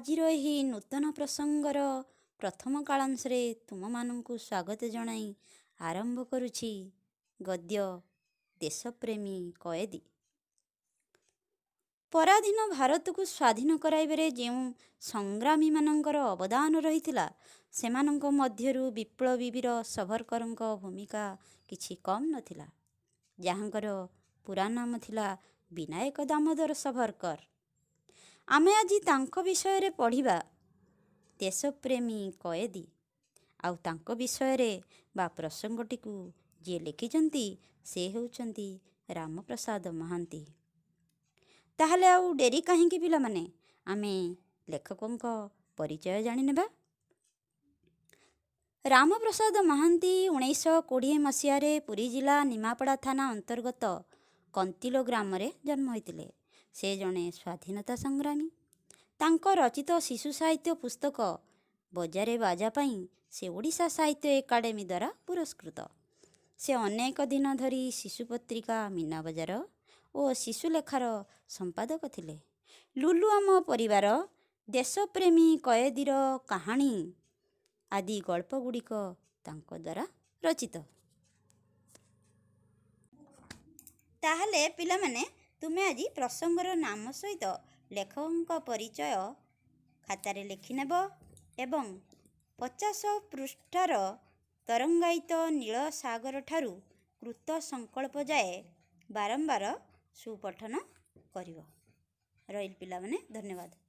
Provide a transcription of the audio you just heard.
ଆଜିର ଏହି ନୂତନ ପ୍ରସଙ୍ଗର ପ୍ରଥମ କାଳାଂଶରେ ତୁମମାନଙ୍କୁ ସ୍ୱାଗତ ଜଣାଇ ଆରମ୍ଭ କରୁଛି ଗଦ୍ୟ ଦେଶପ୍ରେମୀ କଏଦୀ। ପରାଧୀନ ଭାରତକୁ ସ୍ୱାଧୀନ କରାଇବାରେ ଯେଉଁ ସଂଗ୍ରାମୀମାନଙ୍କର ଅବଦାନ ରହିଥିଲା, ସେମାନଙ୍କ ମଧ୍ୟରୁ ବିପ୍ଳବୀ ବୀର ସଭରକରଙ୍କ ଭୂମିକା କିଛି କମ୍ ନଥିଲା, ଯାହାଙ୍କର ପୁରା ନାମ ଥିଲା ବିନାୟକ ଦାମୋଦର ସଭରକର। ଆମେ ଆଜି ତାଙ୍କ ବିଷୟରେ ପଢ଼ିବା, ଦେଶପ୍ରେମୀ କଏଦୀ। ଆଉ ତାଙ୍କ ବିଷୟରେ ବା ପ୍ରସଙ୍ଗଟିକୁ ଯିଏ ଲେଖିଛନ୍ତି, ସେ ହେଉଛନ୍ତି ରାମପ୍ରସାଦ ମହାନ୍ତି। ତାହେଲେ ଆଉ ଡେରି କାହିଁକି ପିଲାମାନେ, ଆମେ ଲେଖକଙ୍କ ପରିଚୟ ଜାଣିନେବା। ରାମପ୍ରସାଦ ମହାନ୍ତି 1920 ମସିହାରେ ପୁରୀ ଜିଲ୍ଲା ନିମାପଡ଼ା ଥାନା ଅନ୍ତର୍ଗତ କନ୍ତିଲୋ ଗ୍ରାମରେ ଜନ୍ମ ହୋଇଥିଲେ। ସେ ଜଣେ ସ୍ୱାଧୀନତା ସଂଗ୍ରାମୀ। ତାଙ୍କ ରଚିତ ଶିଶୁ ସାହିତ୍ୟ ପୁସ୍ତକ ବଜାରେ ବାଜା ପାଇଁ ସେ ଓଡ଼ିଶା ସାହିତ୍ୟ ଏକାଡେମୀ ଦ୍ୱାରା ପୁରସ୍କୃତ। ସେ ଅନେକ ଦିନ ଧରି ଶିଶୁ ପତ୍ରିକା ମୀନାବଜାର ଓ ଶିଶୁଲେଖାର ସମ୍ପାଦକ ଥିଲେ। ଲୁଲୁ ଆମ ପରିବାର, ଦେଶପ୍ରେମୀ କଏଦୀର କାହାଣୀ ଆଦି ଗଳ୍ପ ଗୁଡ଼ିକ ତାଙ୍କ ଦ୍ୱାରା ରଚିତ। ତାହେଲେ ପିଲାମାନେ, ତୁମେ ଆଜି ପ୍ରସଙ୍ଗର ନାମ ସହିତ ଲେଖକଙ୍କ ପରିଚୟ ଖାତାରେ ଲେଖିନେବ ଏବଂ 50 ପୃଷ୍ଠାର ତରଙ୍ଗାୟିତ ନୀଳ ସାଗରଠାରୁ କୃତ ସଂକଳ୍ପ ଯାଏ ବାରମ୍ବାର ସୁପଠନ କରିବ। ରହିଲି ପିଲାମାନେ, ଧନ୍ୟବାଦ।